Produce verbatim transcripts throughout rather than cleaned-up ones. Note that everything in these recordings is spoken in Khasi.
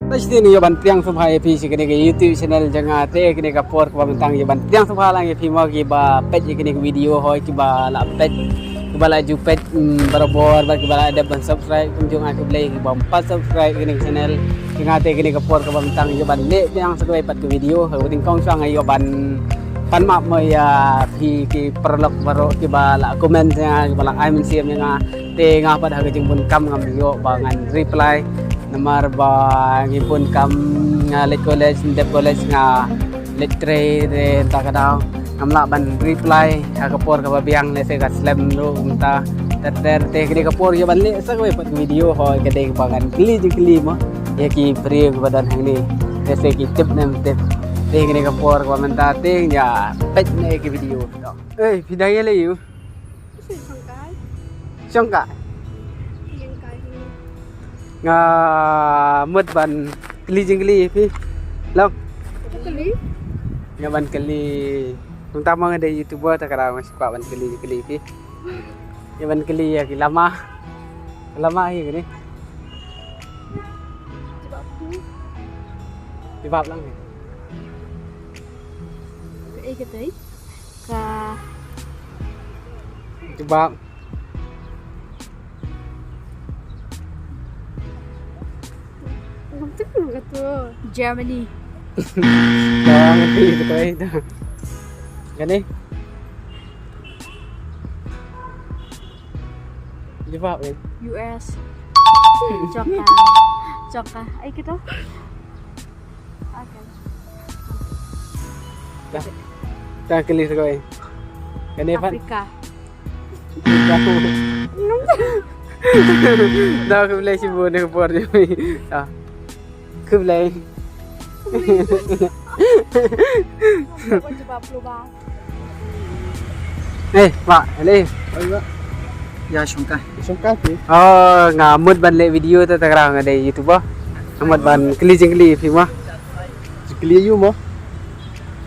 Te shisien ïa ban pdiang sngewbha ïa phi sha kane ka YouTube channel jong nga, te kane ka por kaba mynta ïa ban pdiang sngewbha lang ïa phi mo kiba peit ïa kane ka video, hooid kiba la peit, kiba la ju peit, mm, barabor bad kiba la dep ban subscribe, kumjuh nga khublei kiba ym pat subscribe ïa kane ka channel jong nga. Te kane ka por kaba mynta ïa ban leh pdiang sa kawei pat ka video, ha kaba nyngkong shuwa nga ïa ban pan map mo ïa phi ki paralok baroh kiba la comment ïa nga, kiba la ai mynsiem ïa nga. Te nga pat ha ka jingbun kam ngam ïoh ba ngan reply. Namar ba ngi bun kam, nga leit college, dep college, nga leit trei, te ta ka daw ngam lah ban reply ha ka por kaba biang, lehse ka slem ruh mynta. Ter ter te kane ka por ïa ban leh sa kawei pat ka video, hooid ka dei kaba ngan kylli jingkylli mo ïa ki briew kiba don hangne, lehse ki tip ne ym tip. Te kane ka por kaba mynta te ïa peit ne ki video. Ei, phi dang ïaleh aiu? Shongkai. Shongkai. Shongkai. Nga mut ban kylli jingkylli ïa phi. Long. Kylli? Nga ban kylli. Nangta ma nga dei YouTuber, ta ka daw nga shu kwah ban kylli jingkylli ïa phi. Nga ban kylli ïa ki lama. Lama hi kane. Jubab tu. Jubab lang hi. Ka ei ka dei? Ka Jubab. Ngam tip ka tu. Germany. Dah ngerti betul itu. Kane? Jubab kan? U S. Choka. Choka. Ai kita. Okay. Dah. Dah kylli sa kawei. Kane pat. Afrika. Dah khublei shibun ïa ka por jong phi. Dah. Khublei. Eh, Bah, ale. Oi, Bah. Ïa shongkai. Shongkai phi? Oh, nga mut ban leh video te, ta ka daw nga dei YouTuber. Nga mut ban kylli jingkylli phi mo. Jingkylli aiu mo?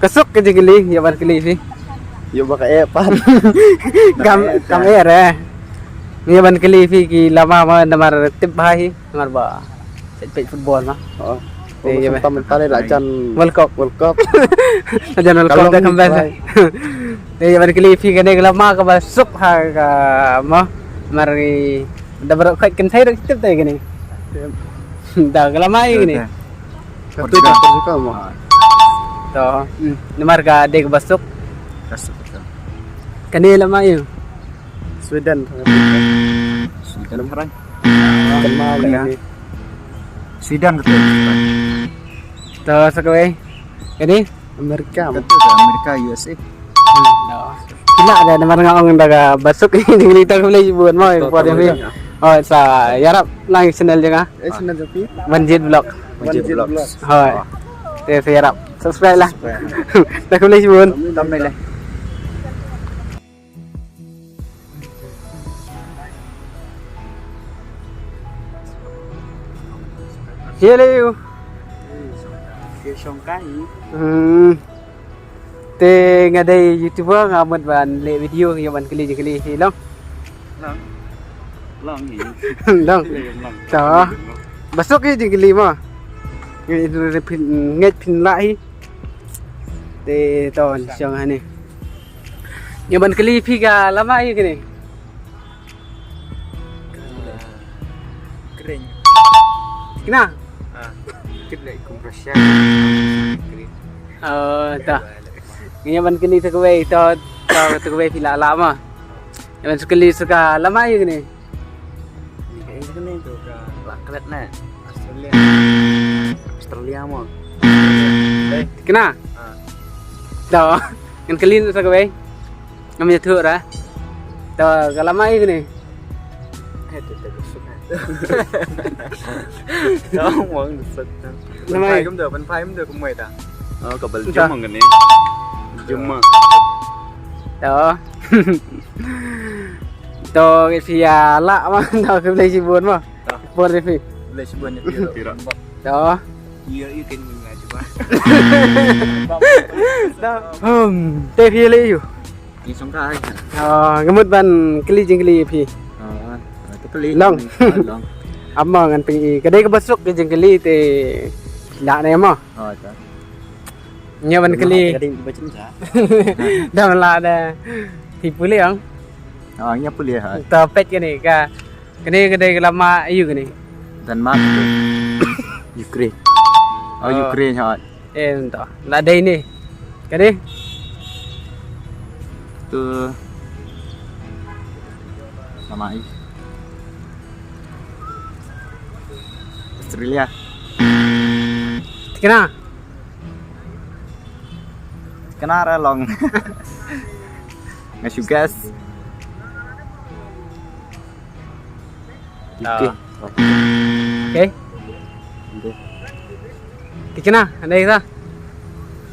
Ka suk ka jingkylli ïa ban kylli phi. Ïa ba ka eh pat. Kam, kam eh re. Ïa ban kylli phi ki lama mo, namar tip bha hi. Namar ba peit, peit football ma. Oh. Te ïa ba. Tam tale la jan World Cup. World Cup. La jan World Cup da kam bel. Te ïa ban kylli phi kane ka lama kaba suk ha ka mo. Mar i da baroh khoit kynthei ruh tip te kane. Da ka lama ïa kane. Portugal. Portugal mo. To, hmm, namar ka dei kaba suk. Ka suk. Kane lama ïa. Sweden. Sweden. Kan ma leh ni. Sweden kata. To sa kawei. Kane Amerika. Kata Amerika, U S A. Kila da namar nga ong da kaba suk ni, ngi ta kawei bun mo por ni. Oh, sa ïarap lang channel jong nga. Eh, channel jong phi? Manjit Vlog. Manjit Vlogs. Hoi. Te sa ïarap. Subscribe lah. Ta kawei bun. Thumbnail eh. Hello. Ke shongkai. Hmm. Te nga dei YouTuber, nga mut ban leh video, ïa ban kylli jingkylli hi long. Long. Long hi. Long. Long. To. Ba suk hi jingkylli mo. Ngeit phin, ngeit phin lah hi. Te to shong hangne. Ïa ban kylli phi ka lama ïa kane. Kren. Kena? Ah, kit leh kum Russia. Kren. Oh, ta. Ïa ban kylli sa kawei, to, to, sa kawei phi lah lah ma. Ïa ban kylli sa ka lama ïa kane. Ni ka ïa kane to ka la klet ne. Australia. Australia mo. Kena? Ah. To. Ngan kylli sa kawei. Ngam ïathuh ra. To, ka lama ïa kane. Eh, to, to, to, to. To, mo, to. Lama ïa. Pynphai kumta, pynphai kumta kumwei ta. Oh, ka bal jum kane. Jum ma. To. To, phi ïa lah ma, to, khublei shibun ma. To. Por phi. Khublei shibun ïa phi. To. Ïa, ïa ken mun nga jubab. To. Hmm, te phi leh aiu? Ïa shongkai. Ah, nga mut ban kylli jingkylli phi. Ah, ah, to kylli. Long. Ah, long. Amo ngan pyngi. Ka dei kaba suk ka jingkylli te. Lah ne mo. Oh, ta. Nyo ban kylli. Ka dei ba chim cha. Dam la da. Ti pule ang. Oh, nya pule ha. Ta pet kane ka. Kane ka dei ka lama ayu kane. Denmark. Ukraine. Oh, oh. Ukraine ha. Eh, ento. La dei ne. Kane. Tu. Lama ayu. Australia. Kena. Kena ra long. Nga shu guess. Ah. Okay. Okay. Ti kena, anda kita.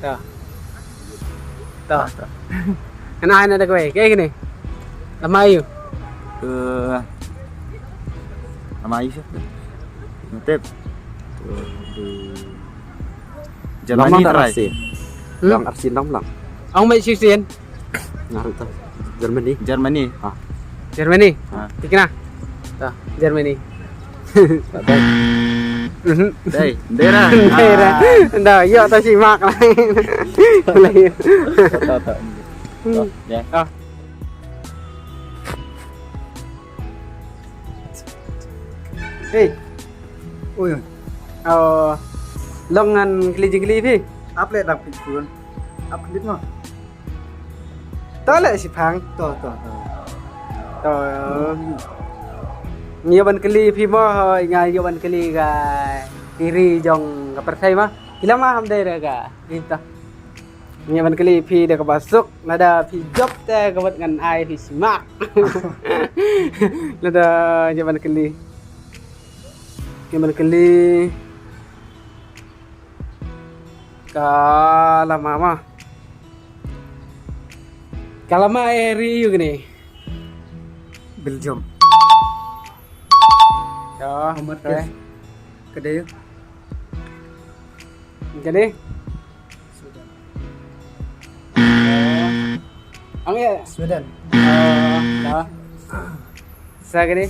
Ta. Ta. Kena, anda ada kue. Kayak gini. Lama ayu. Eh, lama ayu sih. Ngetip. Germany try. Hmm? Lang arsin lang lang. Ang mai sisian. Ngarut ta. Germany. Germany. Ha. Germany. Ha. Ti kena. Ta, Germany. Dei. Mhm. Dei. Dei ra. Dei ra. Ah. Nda, yo ta si mak la. Ta, ta. Hmm. Ya. Ah. Hey. Oi. Oh. Long ngan kylli jingkylli phi. Ap le dang phi pun. Ap kylli mo. To le shipang. To, to, to. To. Ngi ban kylli phi mo, ngi ban kylli ka iri jong ka pyrthei mo. Kila ma ham dei re ka. Ita. Ngi ban kylli phi da kaba suk, lada phi jop te ka wat ngan ai phi sima. Lada ngi ban kylli. Ngi ban kylli. Ka lama ma. Ka lama eh ri yu kane. Belgium. Ya, Umar okay. Ka dei. Kane. Sweden. Ang ya. Sweden. Ah, dah. Sa kane?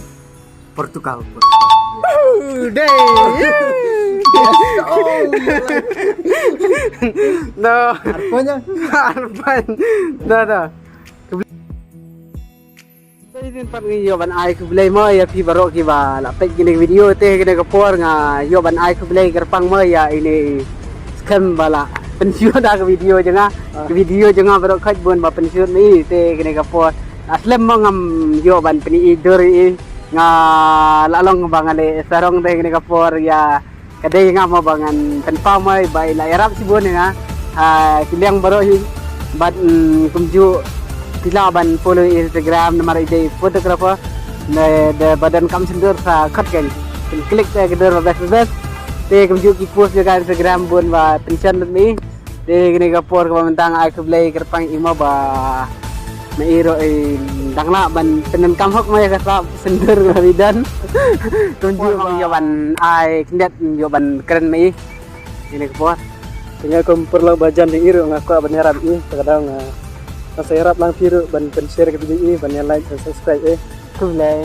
Portugal. Portugal. Oh, dei. Yes. Oh, no. Arpanya? Arpan. Dah, dah. Sa ïa kane pat ngi ïoh ban ai khublei mo ïa phi baroh kiba la peit kane ka video te kane ka por nga ïoh ban ai khublei kyrpang mo ïa ine skhem ba la pynshoot da ka video jong nga. Ah. Ka video jong nga baroh khoit bun ba pynshoot mo i te kane ka por. La slem mo ngam ïoh ban pyni i dur i nga la long ba nga leh sarong te kane ka por ïa Ka dei nga mo ba ngan pynpaw mo ba i la ïarap shibun ïa nga ha ki liang baroh hi. Bad, mm, kumjuh phi lah ban follow Instagram namar i dei photographer. Ne de ba donkam shyntur sa khot kein. Phin click te ka dur ba best best. Te kumjuh ki post jong ka Instagram bun ba pynshon lut mi. Te kane ka por kaba mynta nga ai khublei kyrpang ïa i mo ba ma i ruh i dang lah ban pyndonkam hok mo ïa ka sap shyntur kaba i don. Kumjuh ba ïoh ban ai khyndiat ïoh ban kren ma i. Kane ka por. Te nga kum paralok ba jan jong i ruh nga kwah ban ïarap ïa i, te ka daw nga, nga sa ïarap lang phi ruh ban pynshare ka video ïa i, ban ïa like ban subscribe ïa i. Khublei.